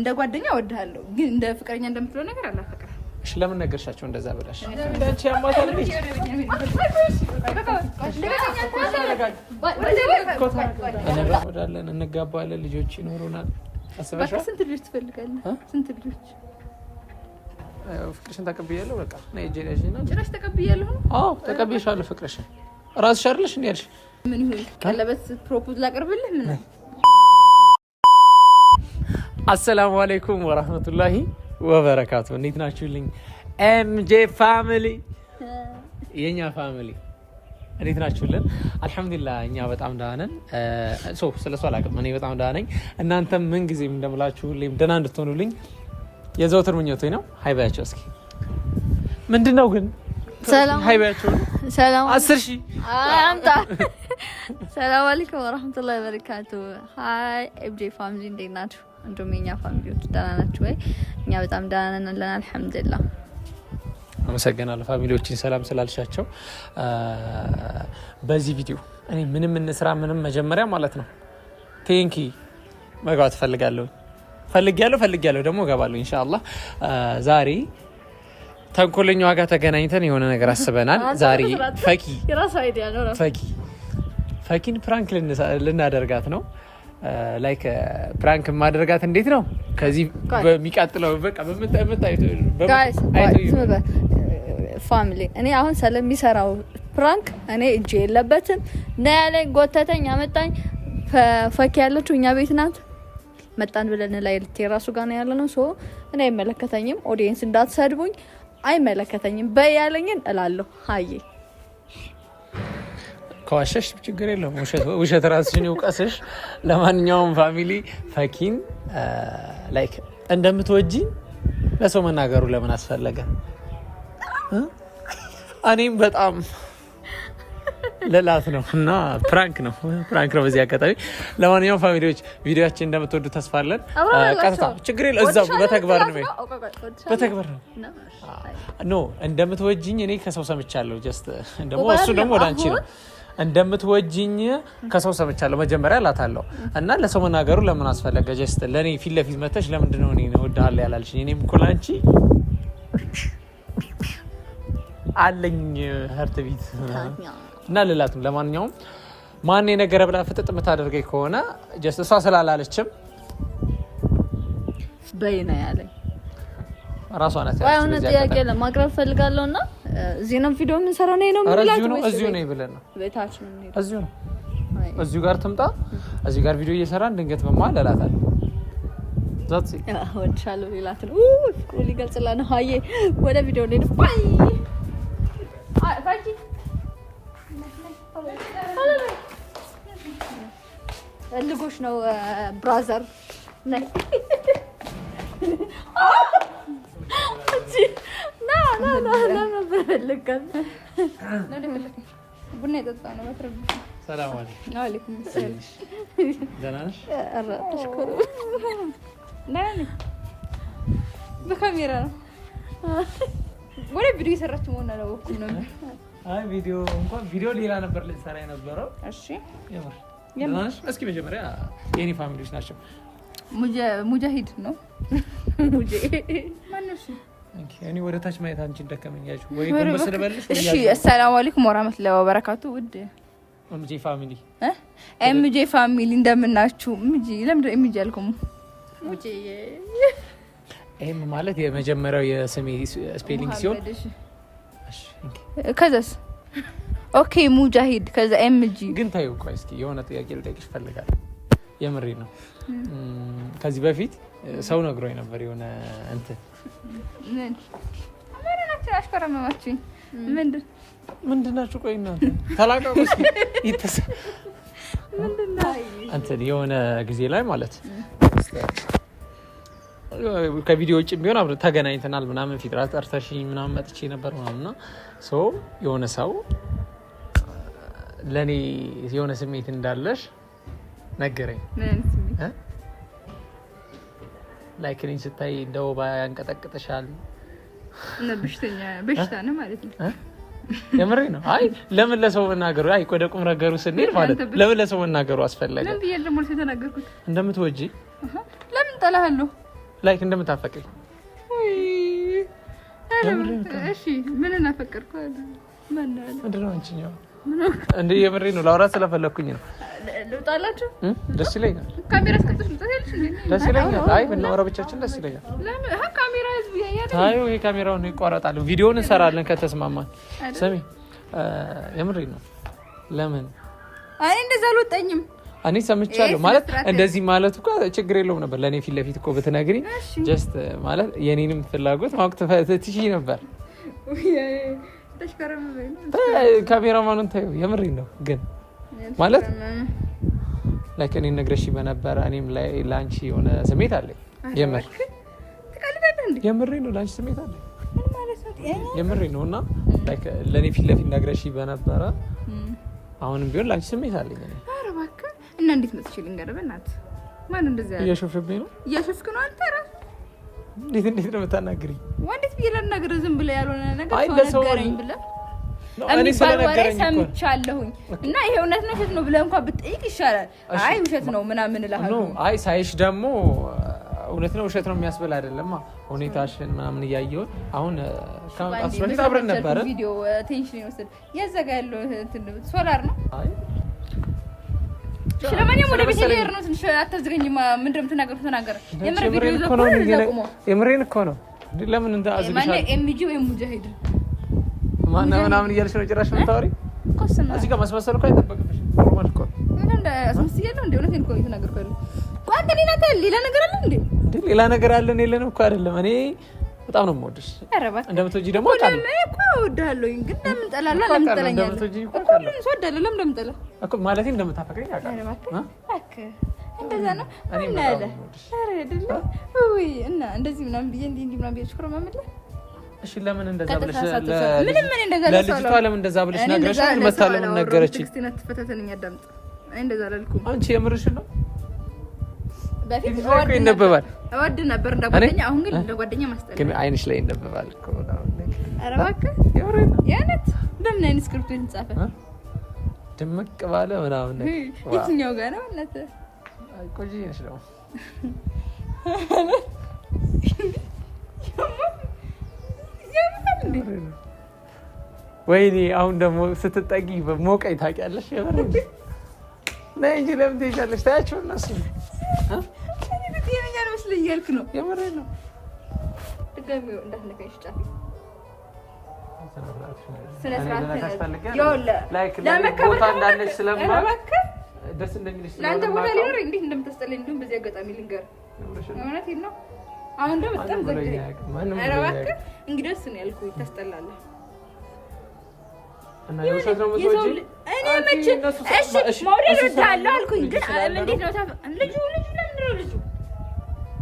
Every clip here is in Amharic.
እንደ ጓደኛ እወድሃለሁ፣ ግን እንደ ፍቅረኛ እንደምትለው ነገር አላፈቅርም። እሺ ለምን ነገርሻቸው እንደዛ ብለሽ? እንዳንቺ ያማታል ልጅ እንራመዳለን፣ እንጋባለን፣ ልጆች ይኖሩናል። አስበሽዋል? ስንት ልጆች ትፈልጋለህ? ስንት ልጆች? ፍቅርሽን ተቀብያለሁ። በቃ ነይ እጄን ያዥኝና። ጭራሽ ተቀብያለሁ ነው? አዎ ተቀብዬሻለሁ። ፍቅርሽን ራስሽ አይደለሽ እንዴ ያልሽ? ምን ይሁን ቀለበት propose ላቅርብልህ? ምን? አሰላሙ አለይኩም ወራህመቱላሂ ወበረካቱ። እንዴት ናችሁልኝ? MJ family፣ የኛ family እንዴት ናችሁልን? አልሐምዱሊላህ እኛ በጣም ደህና ነን። So ስለ እሱ አላውቅም፣ እኔ በጣም ደህና ነኝ። እናንተም ምን ጊዜም እንደምላችሁ ሁሌም ደህና እንድትሆኑልኝ የዘወትር ምኞቴ ነው። Hi በያቸው እስኪ። ምንድን ነው ግን? ሰላም። Hi በያቸው። ሰላም። 10,000። አምጣ። ሰላም አለይኩም ወራህመቱላሂ ወበረካቱ። Hi MJ family፣ እንዴት ናችሁ? እንዲሁም የኛ family ዎች ደህና ናችሁ ወይ? እኛ በጣም ደህና ነን አለን አልሐምዱሊላህ። አመሰግናለሁ family ዎችን ሰላም ስላልሻቸው። በዚህ ቪዲዮ እኔ ምንም እንስራ ምንም መጀመሪያ ማለት ነው thank you መግባት እፈልጋለሁ። ፈልጊያለሁ ፈልጊያለሁ ደግሞ እገባለሁ ኢንሻአላህ። ዛሬ ተንኮለኛዋ ጋር ተገናኝተን የሆነ ነገር አስበናል። ዛሬ ፈኪ የራሱ idea ነው። ፈኪን prank ልናደርጋት ነው። Like prank ማደርጋት እንዴት ነው? ከዚህ በሚቀጥለው በቃ በምታዩት Family፣ እኔ አሁን ስለሚሰራው prank እኔ እጄ የለበትም። ና ያለኝ ጎተተኝ፣ አመጣኝ። ፈኪ ያለችው እኛ ቤት ናት። መጣን ብለን ላይ ራሱ ጋር ነው ያለ ነው። So እኔ አይመለከተኝም። Audience እንዳትሰድቡኝ፣ አይመለከተኝም። በይ ያለኝን እላለሁ። ሀዬ። ከዋሸሽ ችግር የለውም። ውሸት ራስሽን ይውቀስሽ። ለማንኛውም family፣ ፈኪን like እንደምትወጂኝ ለሰው መናገሩ ለምን አስፈለገ? እኔም በጣም ልላት ነው እና prank ነው፣ prank ነው። በዚህ አጋጣሚ ለማንኛውም family ዎች ቪዲዮችን እንደምትወዱ ተስፋ አለን። ቀጥታ ችግር የለም፣ እዛው በተግባር ነው፣ በተግባር ነው። No፣ እንደምትወጂኝ እኔ ከሰው ሰምቻለሁ። Just ደግሞ እሱ ደግሞ ወደ አንቺ ነው። እንደምትወጂኝ ከሰው ሰምቻለሁ መጀመሪያ እላታለሁ እና ለሰው መናገሩ ለምን አስፈለገ? Just ለእኔ ፊት ለፊት መተሽ ለምንድን ነው እኔን እወድሃለሁ ያላልሽኝ? እኔም እኮ ለአንቺ አለኝ heart beat እና ልላትም። ለማንኛውም ማን የነገረ ብላ ፍጥጥ የምታደርገኝ ከሆነ just እሷ ስላላለችም በይ ነው ያለኝ። ራሷ ናት። የሆነ ጥያቄ ለማቅረብ ፈልጋለሁ እና እዚህ ነው ቪዲዮ የምንሰራው ነው ነው? እዚሁ ነው፣ እዚሁ ነው ብለን ነው። ቤታችን ነው። እዚሁ ነው። እዚሁ ጋር ትምጣ። እዚሁ ጋር ቪዲዮ እየሰራን ድንገት በመሀል እላታለሁ። እወድሻለሁ ሌላት ነው፣ ፍቅሩ ሊገልጽላት ነው። ሀዬ ወደ ቪዲዮ እንሂድ። Bye። ፈልጎሽ ነው brother። ነይ፣ ና ና ና ና። በፈለጋት ቡና የጠጣ ነው። ሰላም አለይኩም። ወአለይኩም ሰላም። ደህና ነሽ? ኧረ ተሽኮሩ። ደህና ነኝ። በካሜራ ነው ወደ ቪዲዮ የሰራችሁ መሆኑን አላወኩም ነበር። አይ ቪዲዮ እንኳን ቪዲዮ ሌላ ነበር ልንሰራ የነበረው። እሺ። የምር ደህና ነሽ? እስኪ መጀመሪያ የኔ family ዎች ናቸው። ሙጃሂድ ነው። ሙጄ ማነው? እሺ። እኔ ወደ ታች ማየት አንቺን ደከመኝ። ያዥ ወይ ጎንበስ ልበልሽ? እሺ። አሰላሙ አለይኩም ወራህመቱላሂ ወበረካቱ። ውድ MJ family፣ MJ family እንደምናችሁ። MJ ለምንድን ነው MJ ያልኩም? ሙጄ። M ማለት የመጀመሪያው የስሜ spelling ሲሆን ከዛስ okay ሙጃሂድ ከዛ MG። ግን ታዩ፣ ቆይ እስኪ የሆነ ጥያቄ ልጠይቅሽ እፈልጋለሁ። የምሬ ነው። ከዚህ በፊት ሰው ነግሮኝ ነበር የሆነ እንትን። ምን ናቸው? አሽኮረመማችሁኝ። ምንድን ምንድን ናችሁ? ቆይ እናንተ ተላቀቁ እስኪ። እንትን የሆነ ጊዜ ላይ ማለት ከቪዲዮ ውጭ ቢሆን አብረን ተገናኝተናል ምናምን፣ ፊጥራ ጠርተሽኝ ምናምን መጥቼ ነበር ምናምን እና የሆነ ሰው ለእኔ የሆነ ስሜት እንዳለሽ ነገረኝ። Like እኔን ስታይ እንደ ወባ ያንቀጠቅጥሻል። በሽታ ነው ማለት ነው። የምሬ ነው። አይ ለምን ለሰው መናገሩ፣ አይ ወደ ቁም ነገሩ ስንሄድ ማለት ለምን ለሰው መናገሩ አስፈለገ? ለምን ብዬ ደግሞ የተናገርኩት? እንደምትወጂ። ለምን ጠላሃለሁ? Like እንደምታፈቅሪ። እሺ ምን እናፈቅርኩ? ምንድን ነው አንቺኛው? እንደ የምሬ ነው፣ ላውራት ስለፈለኩኝ ነው። ልውጣላችሁ? ደስ ይለኛል። ካሜራ አስቀምጠሽ ልውጣት ያለሽ እንዴ? ደስ ይለኛል። አይ ብናወራ ብቻችን ደስ ይለኛል። ለምን? አሃ ካሜራ ህዝብ ያያል። ታዩ፣ ይሄ ካሜራውን ይቋረጣል። ቪዲዮውን እንሰራለን ከተስማማን። ስሚ የምሬ ነው። ለምን? አይ እንደዛ አልወጣኝም። እኔ ሰምቻለሁ ማለት እንደዚህ ማለት እኮ ችግር የለውም ነበር። ለእኔ ፊት ለፊት እኮ ብትነግሪኝ just ማለት የኔንም ፍላጎት ማወቅ ትችይ ነበር። ካሜራማኑን ታዩ፣ የምሬን ነው። ግን ማለት like እኔን ነግረሽ በነበረ እኔም ለአንቺ የሆነ ስሜት አለኝ። የምር የምሬን ነው። ለአንቺ ስሜት አለኝ። የምሬን ነው። እና like ለእኔ ፊት ለፊት ነግረሽ በነበረ አሁንም ቢሆን ለአንቺ ስሜት አለኝ። ኧረ እባክህ እና እንዴት መጥቼ ልንገርህ? በእናትህ ማን እንደዚህ ያለ እያሾፍብኝ ነው። እያሾፍክ ነው አንተ እራስህ። እንዴት እንዴት ነው የምታናግሪኝ? እንዴት ብዬ ላናግርህ? ዝም ብለህ ያልሆነ ነገር ሰው ነገረኝ ብለህ የሚባል ወሬ ሰምቻለሁኝ እና ይሄ እውነት ነው ውሸት ነው ብለህ እንኳን ብትጠይቅ ይሻላል። አይ ውሸት ነው ምናምን እልሃለሁ። አይ ሳይሽ ደግሞ እውነት ነው ውሸት ነው የሚያስብል አይደለም። ሁኔታሽን ምናምን እያየሁት አሁን ከመምጣትሽ በፊት አብረን ነበረ። ቪዲዮ tension ይወስድ የዘጋ ያለው ሶላር ነው። አይ እሺ፣ ለማንኛውም ወደ ቤት ልሄድ ነው። ትንሽ አታዝገኝማ። ምንድን ነው የምትናገሩት? ተናገር። የምር ቪዲዮ ይዞ እኮ የምሬን እኮ ነው። ለምን እንደ አዝግሻለሁ። ማነው ኤምጂ ወይም ሙጃሂድ ማነው ምናምን እያልሽ ነው ጭራሽ የምታወሪው? እዚህ ጋር ማስመሰል እኮ አይጠበቅብሽም። Normal እኮ ነው። ምን እንደ አስመስያለሁ እንደ እውነቴን እኮ እየተናገርኩ ያለው። ቆይ አንተ ሌላ ሌላ ነገር አለ እንዴ? እንዴ ሌላ ነገር አለን የለንም እኮ አይደለም። እኔ በጣም ነው የምወድሽ። እንደምትወጂ ደግሞ አውቃለሁ እኮ እወድሃለሁኝ፣ ግን ለምን እጠላለሁ? ለምን ትጠላኛለህ? እኮ ሁሉንም ሰው እወዳለሁ። ለምን እንደምጠላ እኮ ማለቴ እንደምታፈቅሪኝ አውቃለሁ። እባክህ እንደዛ ነው እና ያለ ኧረ አይደለ ውይ እና እንደዚህ ምናምን ብዬ እንዲህ እንዲህ ምናምን ብዬ ሽኩር። እሺ ለምን እንደዛ ብለሽ ምንም ምን እንደዛ ለልጅቷ ለምን እንደዛ ብለሽ ነገረሽ? መታ ለምን ነገረችኝ? ትዕግስቴን አትፈታተነኝ፣ አዳምጥ። እኔ እንደዛ አላልኩም። አንቺ የምርሽን ነው? በፊት ይነበባል እወድ ነበር እንደ ጓደኛ፣ አሁን ግን እንደ ጓደኛ ማስጠላኝ። ግን አይንሽ ላይ ይነበባል እኮ። ኧረ እባክህ የእውነት በምን አይነት script የተጻፈ ድምቅ ባለ ምናምን ነገር የትኛው ጋር ነው? እናትህ ቆንጆዬ ነሽ ደግሞ። ወይኔ አሁን ደግሞ ስትጠጊ ሞቀኝ ታውቂያለሽ። የምር ነይ እንጂ ለምን ትሄጃለሽ? ታያቸው እነሱ ጤነኛ ነው እያልክ ነው። የምሬን ነው። ድጋሚ እንዳትነካኝ ጫፌ ቦታ እንዳለች ስለማውቅ ደስ እንደሚልሽ ለአንተ ቦታ ሊኖር እንዴት እንደምታስጠላኝ እንዲሁም በዚህ አጋጣሚ ልንገርህ፣ እውነቴን ነው። አሁን ደግሞ በጣም ዘግኝ። ኧረ እባክህ እንግዲህ እሱ ነው ያልኩህ፣ ታስጠላለህ። እኔ መቼ እሺ መውደድ እወድሃለሁ አልኩኝ፣ ግን እንዴት ነው ልጁ ልጁ ለምንድን ነው ልጁ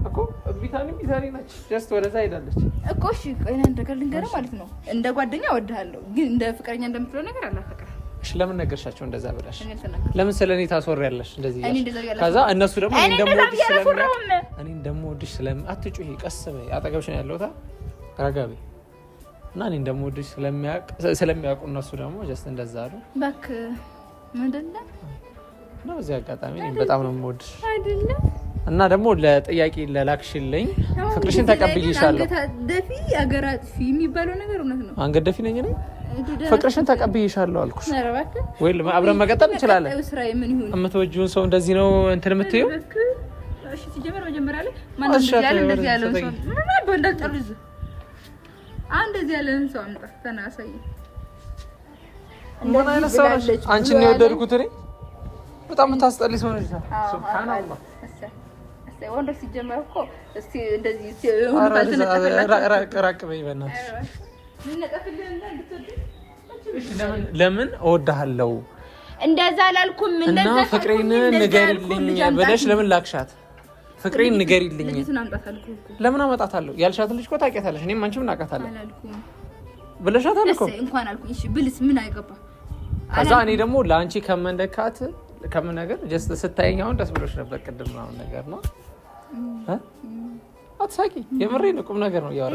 እኮ ቢታኒ ቢታኒ ነች። Just ወደዛ ሄዳለች እኮ። እሺ ቆይ አንድ ነገር ልንገርህ ማለት ነው። እንደ ጓደኛ እወድሃለሁ፣ ግን እንደ ፍቅረኛ እንደምትለው ነገር አላፈቅርም። እሺ ለምን ነገርሻቸው እንደዛ ብለሽ? ለምን ስለ እኔ ታስወሪያለሽ እንደዚህ እያልሽ? ከዛ እነሱ ደግሞ እኔ እንደምወድሽ ስለም አትጩሂ፣ ቀስ በይ፣ አጠገብሽ ነው ያለሁት፣ ረጋ በይ እና እኔ እንደምወድሽ ስለሚያውቁ እነሱ ደግሞ just እንደዛ አሉ። እባክህ ምንድን ነው እና በዚህ አጋጣሚ እኔም በጣም ነው የምወድሽ አይደለ? እና ደግሞ ለጥያቄ ለላክሽልኝ ፍቅርሽን ተቀብዬሻለሁ። አንገት ደፊ አገር አጥፊ የሚባለው ነገር እውነት ነው። አንገት ደፊ ነኝ እኔ። ፍቅርሽን ተቀብዬሻለሁ አልኩሽ። ወይ አብረን መቀጠል እንችላለን። የምትወጂውን ሰው እንደዚህ ነው እንትን የምትይው? እሺ ሲጀመር መጀመሪያ ላይ ማን እንደዚህ ያለ እንደዚህ ያለውን ሰው ምን አባ እንዳልጠርዝ እንደዚህ ያለውን ሰው አምጣ ተናሳይ። ምን አይነት ሰው ነሽ አንቺን ነው የወደድኩት እኔ። በጣም የምታስጠሊ ሰው ነሽ። ሱብሃንአላህ። ወንዶች ሲጀመር እኮ እስቲ እንደዚህ ራቅ በይ በእናትሽ። ለምን እወድሃለሁ እንደዛ አላልኩም እና ፍቅሬን ንገሪልኝ ብለሽ ለምን ላክሻት? ፍቅሬን ንገሪልኝ ለምን አመጣታለሁ ያልሻትን ልጅ እኮ ታውቂያታለሽ። እኔም አንቺም እናውቃታለን ብለሻታል እኮ። እንኳን አልኩኝ። እሺ ብልስ ምን አይገባ። ከዛ እኔ ደግሞ ለአንቺ ከመንደካት ከምን ነገር just ስታየኝ አሁን ደስ ብሎሽ ነበር ቅድም ምናምን ነገር ነው። አትሳቂ፣ የምሬን ቁም ነገር ነው እያወራ።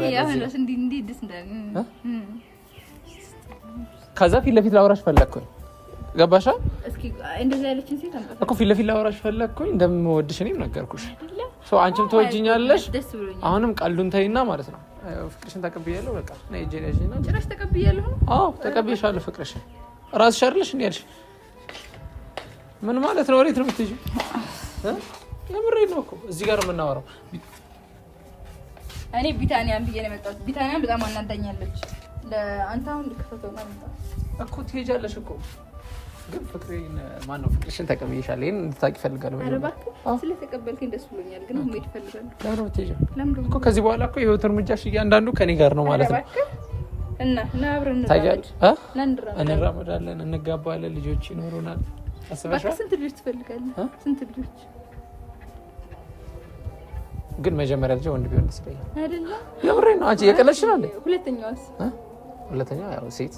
ከዛ ፊት ለፊት ላወራሽ ፈለግኩኝ። ገባሻ እኮ ፊት ለፊት ላወራሽ ፈለግኩኝ። እንደምወድሽ እኔም ነገርኩሽ። So አንቺም ትወጂኛለሽ። አሁንም ቀልዱን ተይና ማለት ነው። ፍቅርሽን ተቀብያለሁ። በቃ ነይ እጄን ያዢና። ጭራሽ ተቀብያለሁ ነው? አዎ ተቀብዬሻለሁ። ፍቅርሽን ራስሽ አይደለሽ እንዴ ያልሽ? ምን ማለት ነው? ወዴት ነው የምትሄጂው? የምሬን ነው እኮ እዚህ ጋር የምናወራው። እኔ ቢታንያን ብዬ ነው የመጣሁት። ቢታንያን በጣም አናዳኛለች። ለአንተ አሁን ልክፈተው ነው እኮ ትሄጃለሽ እኮ ግን ፍቅሬን ማነው ፍቅርሽን ተቀብዬሻለሁ። ይሄን እንድታውቂ እፈልጋለሁ። ኧረ እባክህ ስለተቀበልከኝ ደስ ብሎኛል። ግን መሄድ እፈልጋለሁ። ለምን ነው የምትሄጂው? እኮ ከዚህ በኋላ እኮ የህይወት እርምጃሽ እያንዳንዱ ከኔ ጋር ነው ማለት ነው። እና ና አብረን እንራመዳለን፣ እንጋባለን፣ ልጆች ይኖሩናል። አስበሽዋል? ስንት ልጆች ትፈልጋለህ? ስንት ልጆች ግን መጀመሪያ ልጅ ወንድ ቢሆን ደስ ይለኛል። አይደለ? የምሬን ነው። አንቺ እየቀለድሽ ነው እንዴ? ሁለተኛዋስ? ሁለተኛው ያው ሴት።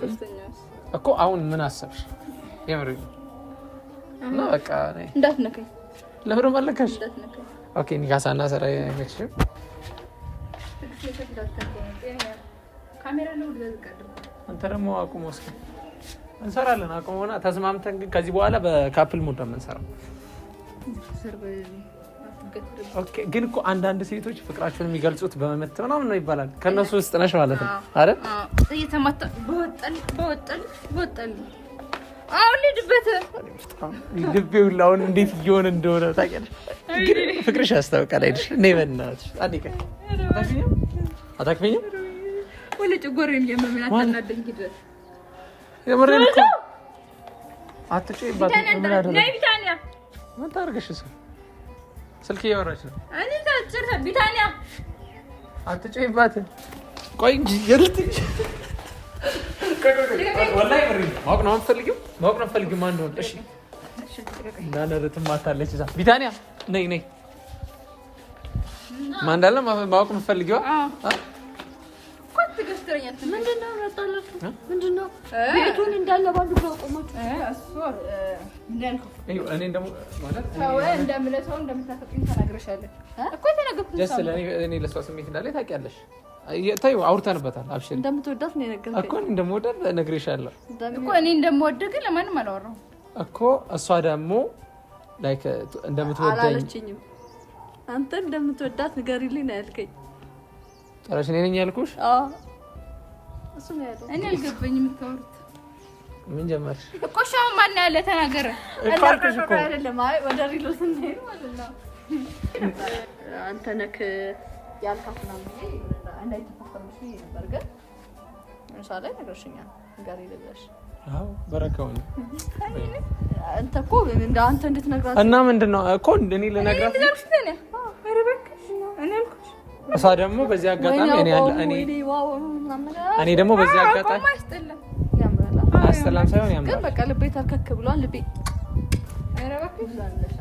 ሶስተኛዋስ? እኮ አሁን ምን አሰብሽ? የምሬን ነው። እና በቃ እንዳትነካኝ። ለምን አልነካሽ? Okay ኒካ ሳናስር አይመችሽም? አንተ ደግሞ አቁሞ እስኪ እንሰራለን። አቁሞና ተስማምተን ግን ከዚህ በኋላ በ couple mode ነው የምንሰራው። Okay ግን እኮ አንዳንድ ሴቶች ፍቅራቸውን የሚገልጹት በመመት ምናምን ነው ይባላል። ከእነሱ ውስጥ ነሽ ማለት ነው አይደል? እየተማታ በወጣል በወጣል በወጣል። አሁን ልሂድበት። ልቤ ሁላ አሁን እንዴት እየሆነ እንደሆነ ታውቂያለሽ። ግን ፍቅርሽ ያስታውቃል አይደል? እኔ በእናትሽ አንዴ ቀን አታክፈኝም? ወለ ጨጓራዬን እያመመኝ አታናደኝ። ሂድ። የምሬን እኮ አትጮይባት። ነይ ቢታንያ። ምን ታደርግሽ? እሱ ስልክ እያወራች ነው። እኔ ታጭር ቢታንያ አትጮይባት። ቆይ እንጂ የልትሽ ወላሂ የምሬን ነው። ማወቅ ነው የምትፈልጊው? ማወቅ ነው የምትፈልጊው ማን እንደሆነ? እሺ እንዳለ ትማታለች እዛ። ቢታንያ ነይ ነይ። ማን እንዳለ ማወቅ የምትፈልጊው? ምንድን ነው ያጣላችሁ? ምንድን ነው ቤቱን እንዳለ ባንዱ ጋር ቆማችሁ? እኔ ደግሞ ማለት እንደምለሰው እንደምታፈቅሪኝ ተናግረሻለች እኮ የተናገርኩት just ለእኔ እኔ ለእሷ ስሜት እንዳለ ታውቂያለሽ። ተይው አውርተንበታል። አብሽሪ እንደምትወዳት ነው የነገርከኝ እኮ እኔ እንደምወዳት ነግሬሻለሁ እኮ እኔ እንደምወድህ ግን ለማንም አላወራሁም እኮ። እሷ ደግሞ like እንደምትወደኝ አላለችኝም። አንተ እንደምትወዳት ንገሪልኝ ነው ያልከኝ። ጭራሽ እኔ ነኝ ያልኩሽ? አዎ እሱ ነው ያለው። እኔ አልገባኝም የምታወሩት ምን ጀመርሽ እኮ? እሺ አሁን ማን ያለ ተናገረ እኮ አልኩሽ እኮ። አይደለም፣ አይ ወደ real ኡ ስንሄድ ማለት ነው አንተ ነህ ያልካት ምናምን ብዬ እንዳይተፋፈርብሽ ብዬ ነበር፣ ግን ምሳ ላይ ነግረሽኛል። ንገሪልኝ ብለሽ አዎ በረካው ነው አንተ እኮ እንደ አንተ እንድትነግራት እና ምንድን ነው እኮ እኔ ልነግራት እሷ ደግሞ በዚህ አጋጣሚ እኔ ደግሞ በዚህ አጋጣሚ አያስጠላም ሳይሆን ያምራል። ግን በቃ ልቤ ተርከክ ብሏል። ልቤ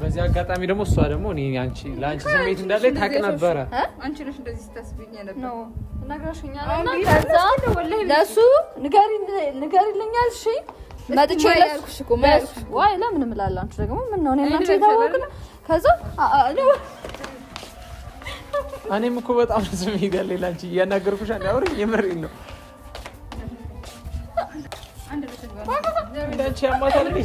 በዚህ አጋጣሚ ደግሞ እሷ ደግሞ እኔ አንቺ ለአንቺ ስሜት እንዳለ ታውቅ ነበረ። አንቺ ነሽ እንደዚህ ስታስብኝ ነበር። ነግረሽኛል እና ከዛ ለእሱ ንገሪልኝ አልሽኝ። መጥቼ ዋይ ለምን እምላለሁ? አንቺ ደግሞ ምን ነው እኔ እና አንቺ የታወቅን ከዛ እኔም እኮ በጣም ስሜት ያለኝ ለአንቺ እያናገርኩሽ አንዴ አውሪኝ፣ የምሬን ነው። እንዳንቺ ያማታል እንዴ?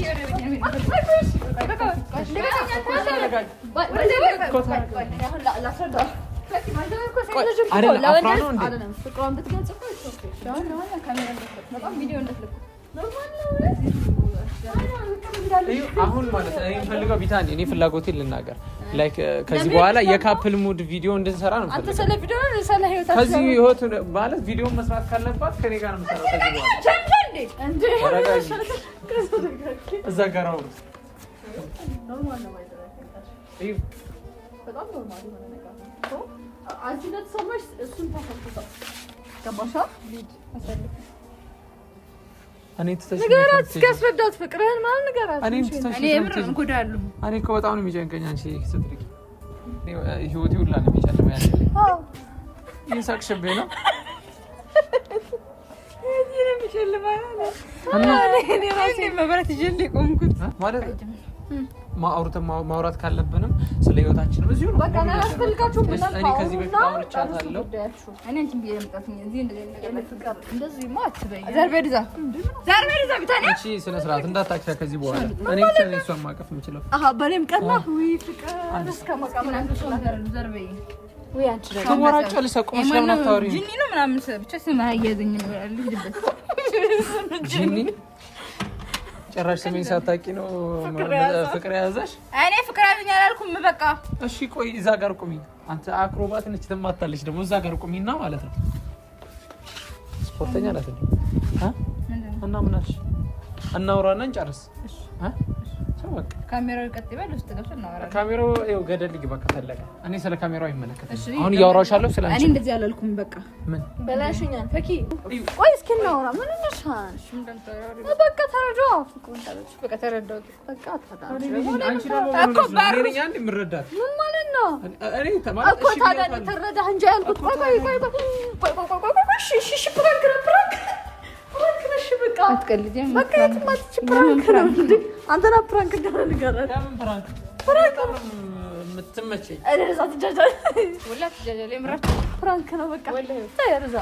አሁን ማለት ነው የምፈልገው ቢታኒ፣ እኔ ፍላጎቴን ልናገር። Like ከዚህ በኋላ የ couple mood ቪዲዮ እንድንሰራ ነው የምፈልገው። ከዚህ ህይወት ማለት ቪዲዮ መስራት ካለባት ከኔ ጋር ነው የምሰራው። ከዚህ በኋላ እዛ ጋር አውሩ። በጣም normal የሆነ ነገር ነው። አንቺ እንደተሰማሽ እሱን ተፈትቷል። ገባሻ? እኔ ትተሽ ንገራት እስኪ አስረዳት፣ ፍቅርህን ምናምን ንገራት። እኔ ትተሽ እኔ የምር እጎዳለሁ። እኔ እኮ በጣም ነው የሚጨንቀኝ አንቺ ስትርቂ፣ ህይወቴ ሁላ ነው የሚጨልመው። ያለ እየሳቅሽብኝ ነው። መብራት ይዤ የቆምኩት ማለት ማውራት ካለብንም ስለ ህይወታችንም እዚሁ ነው። በቃ አያስፈልጋችሁም። እኔ ከዚህ በፊት አውርቻታለሁ። እኔ አንቺን ብዬ ለመጣት እዚህ እንደዚህማ አትበይ። እቺ ስነ ስርዓት እንዳታክሻ ከዚህ በኋላ እኔ ብቻ ነኝ እሷን ማቀፍ የምችለው። አሃ በኔም ቀና ውይ ፍቅር እስከ መቃብር ውይ አንቺ ደግሞ ትወራጫለሽ። ቆመሽ ለምን አታወሪም? ጂኒ ነው ምናምን ብቻ ስም አያያዘኝም። ጂኒ ጭራሽ ስሜን ሳታውቂ ነው ፍቅር የያዘሽ? እኔ ፍቅር ያዘኝ አላልኩም። በቃ እሺ፣ ቆይ እዛ ጋር ቁሚ። አንተ አክሮባት ነች ትማታለች ደግሞ። እዛ ጋር ቁሚና ማለት ነው። ስፖርተኛ ናት እንዴ? እና ምን አልሽ? እናውራና እንጨርስ። ካሜራው ይቀጥ ይበል፣ ውስጥ ገብቶ እናወራለን። ካሜራው ይኸው ገደል ይግባ ከፈለገ። እኔ ስለ ካሜራው አይመለከትም። አሁን እያወራሁሽ አለሁ ስለ አንቺ። እኔ እንደዚህ አላልኩም። በቃ ምን በላሽኛል። ፈኪ ቆይ እስኪ እናውራ። ምን ሆነሻል? በቃ ተረዳው። በቃ ተረዳሁት። በቃ ምን ማለት ነው እኮ ታዲያ? እኔ ተረዳህ እንጂ ያልኩት። ቆይ ቆይ ቆይ ቆይ ቆይ ቆይ ቆይ እሺ እሺ prank ነው prank prank ነሽ። በቃ አትቀልጂ። በቃ የትም አትችይ። prank ነው እንዴ? አንተና prank እንደሆነ ንገረን። prank prank ነው የምትመቸኝ። እዛ ትጃጃል፣ ወላ ትጃጃል። prank ነው በቃ ተይ፣ እዛ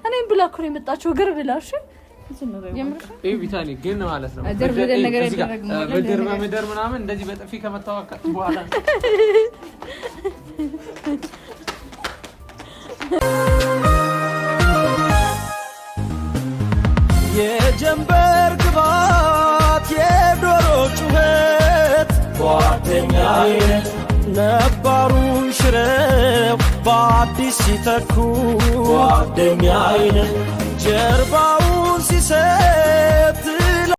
እኔም ብላ እኮ ነው የመጣችው። እግር ብላ። እሺ ቢታኒ ግን ማለት ነው ምድር በምድር ምናምን እንደዚህ በጥፊ ከመታወቃት በኋላ የጀንበር ግባት የዶሮ ጩኸት ጓደኛዬ ነባሩን ሽረው በአዲስ ሲተኩ ጓደኛዬ ጀርባውን ሲሰጥ